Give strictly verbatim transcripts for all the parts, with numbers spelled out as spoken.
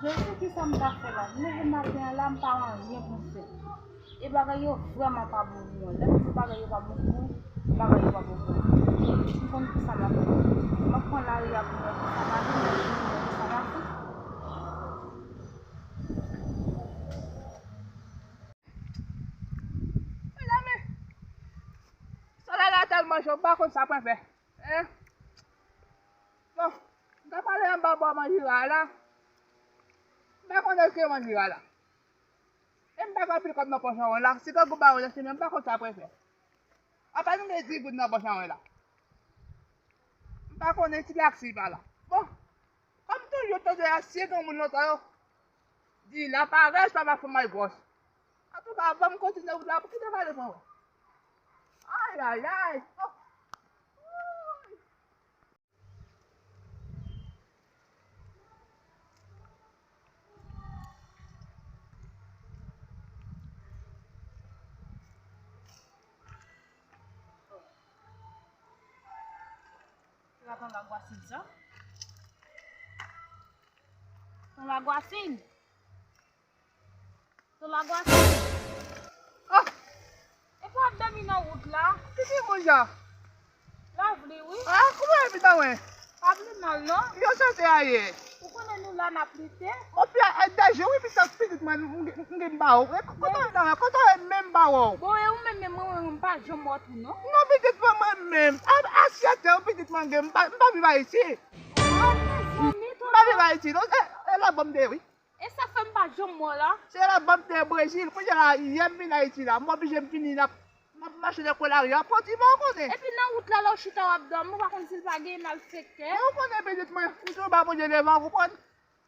Jezi, kisa m ka fè la? M leve maten an la, m pa wè anyen pou m fè. E bagay yo vrèman pa bon pou mwen. Lè m di bagay yo pa bon pou mwen, bagay yo pa bon pou mwen. M konn kisa m ap fè. M ap pran lari a pou m wè kisa m ap fè, pou m wè kisa m ap fè. Mezanmi, solèy la tèlman cho, m pa konn sa pou m fè. Hein? Bon, m ta pale anba bò manjera la. M pa konn èske manjera la. E m pa gen anpil kòb nan pòch an la. Si grangou ba yo nan simen, m pa konn sa pou m fè. Apèn m gen dis goud nan pòch an la. M pa konnen si l ak si pa la. Bon, kòm toujou, tande a, si granmoun lontan yo di, la paresse pa fè mal grosse. Antouka, ban m kontinye wout la pou kite pale pou mwen. Ay, ay, ay. Oh. Wouy. Se pa ton lagwasin sa? Ton lagwasin? Ton lagwasin? Oh! Epi w ap dòmi nan wout la? Ki timoun sa? Lovely, wi. Ah, kouman epi nan mwen? Pa pli mal, non. Yo chante ayè. Ou konnen nou la n ap lite. Ou pi a, a, dèje, wi, pitit, pitit mwen, m, m, m gen ba w. E, kote w ye nan, kote w ye menm ba w? Bon, e ou menm, menm, mwen, mwen, m pa janm wè w tou, non. Non, pitit mwen, mwen menm. A, a, asyètè, pitit mwen gen, m pa, m pa viv Ayiti. Ah, mezanmi, tonton. M pa viv Ayiti, non. E, e la banm de, wi. E sa fè m pa janm wè w la. Se la banm de Brezil, kounye a la, yè m vin Ayiti la, m oblije m vini la. M ap mache nan kwen lari a, pran ti van, ou konnen. Epi nan wout la, lè w chita w ap dòmi, ou pa konn si l pa genyen malfektè. Men ou konnen pitit mwen, m toujou ba Bondye devan, ou konprann?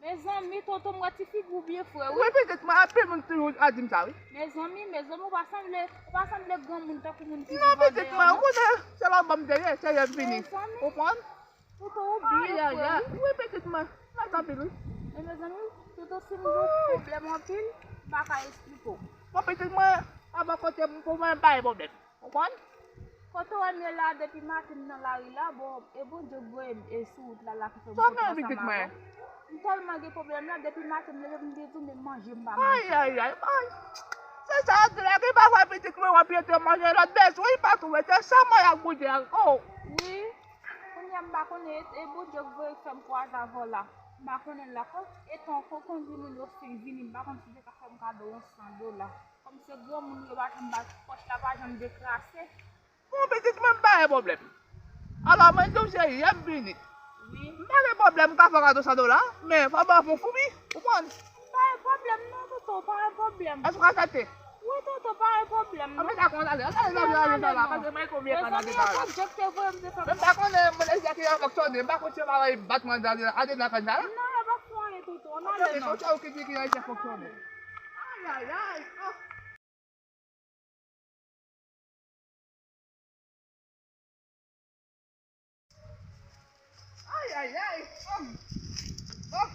Mezanmi, tonton, m wè ti figi w byen fre, wi. Wi, pitit mwen, anpil moun toujou ap di m sa, wi. Mezanmi, mezanmi, ou pa sanble, ou pa sanble granmoun tankou moun ki viv andeyò, non. Non, pitit mwen, ou konnen, se la banm de ye, se yè m vini. Mezanmi. Ou konprann? Tonton, ou byen fre, wi. Wi, pitit mwen. Mèsi anpil, wi. Men mezanmi, tonton, si m gen yon pwoblèm anpil, m pa ka esplike w. Bon, pitit mwen, pa bò kote m pou mwen, m pa gen pwoblèm. Ou konprann? Kote w wè m ye la, depi maten m nan lari la, bon, e Bondye k voye m, e sou wout la, la ki fè m konn konsa m avè w. M tèlman gen pwoblèm la, depi maten m leve, m gen tounen manje, m pa manje. Ay, ay, ay, ay. Se sa yo di la, ki pa wè pitit mwen, w ap rete manje lòt bezwen, li pa tou rete, se mwen ak Bondye ak, oh. Wi. Kounye a m pa konnen, e, e Bondye k voye fè m kwaze avè w la. M pa konnen l la. Kòm e tan kòkon vini, l ofri vini, m pa konn si se ka fè m kado yon san dola. Kòm se granmoun yo pa janm bat, pòch la pa janm dekrase. Bon, pitit mwen, m pa gen pwoblèm. Alò, mwen di w se yè m vini. Wi. M pa gen pwoblèm, m ka fè w kado san dola, men fò w ban m yon foumi, ou konprann? Pa gen pwoblèm non, tonton, pa gen pwoblèm. Èske w ka aksepte? Wi, tonton, pa gen pwoblèm non. Anben dakò, ann ale, ann ale, ann ale, ann ale, ann ale, paske mwen konbyen tan nan deta la. Mezanmi, e Bondye ki te voye m te fè m. Men m pa konnen, mwen, lè ki ap fonksyone, m pa konn si yo pa wè bat mwen andedan kay sa la. Non, yo p ap fè anyen, tonton, ann ale non. Anben, se ou ki di ki jan li te fonksyone. Ay, ay, ay, oh. Ay, ay, ay. Oh. Oh.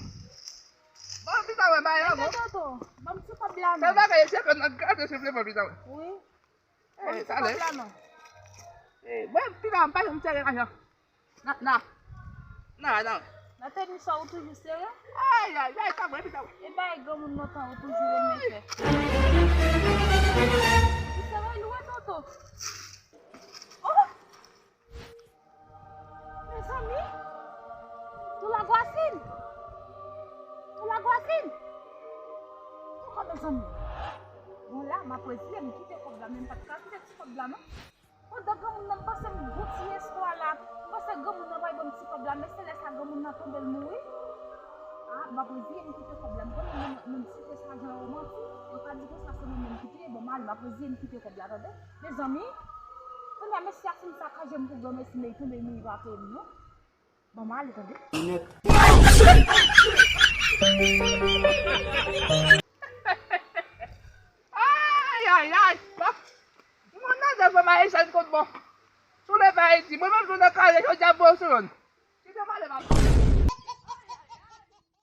Bon, pita wè, bay la, bon. Tonton, ban m ti kòb la non. Fè bagay, se fè nan gade, se vle, bon, pita wè. Wi. Bon, pita wè. Eh, mwen, pita, m pa janm sere lajan. Na, na. Na, na. Nan tenis sa ou toujou sere? Ay, ay, ay, sa mwen, pita wè. E bay granmoun lontan ou toujou renmen fè. Ou sere lwen, tonton. Oh! Mezanmi! Ton lagwasin! Ton lagwasin! Kòman, mezanmi? Bon, la, m ap reziye, m kite kòb la, men m pa t ka kite ti kòb la, non. Pandan granmoun nan, m panse m gon ti espwa la. M panse granmoun nan pral ban m ti kòb la, men se lè sa granmoun nan tonbe, l mouri. Ah, m ap reziye, m kite kòb la. M konnen moun, moun site sa jan yo manti, yo ka di konsa se mwen menm ki te ye. Bon, m ale, m ap reziye, m kite kòb la, tande? Mezanmi, kounye a mesye a fin sakaje m pou granmesi, men li tonbe, men li pa peye m non. Bon, m ale, tande. Ay, ay, ay. Bon. Moun nan devan Marie-Jeanne kot bon. Sou leve Ayiti. Mwen menm, jounen kare, jodi a, bon, sou youn. Kite m ale, papa.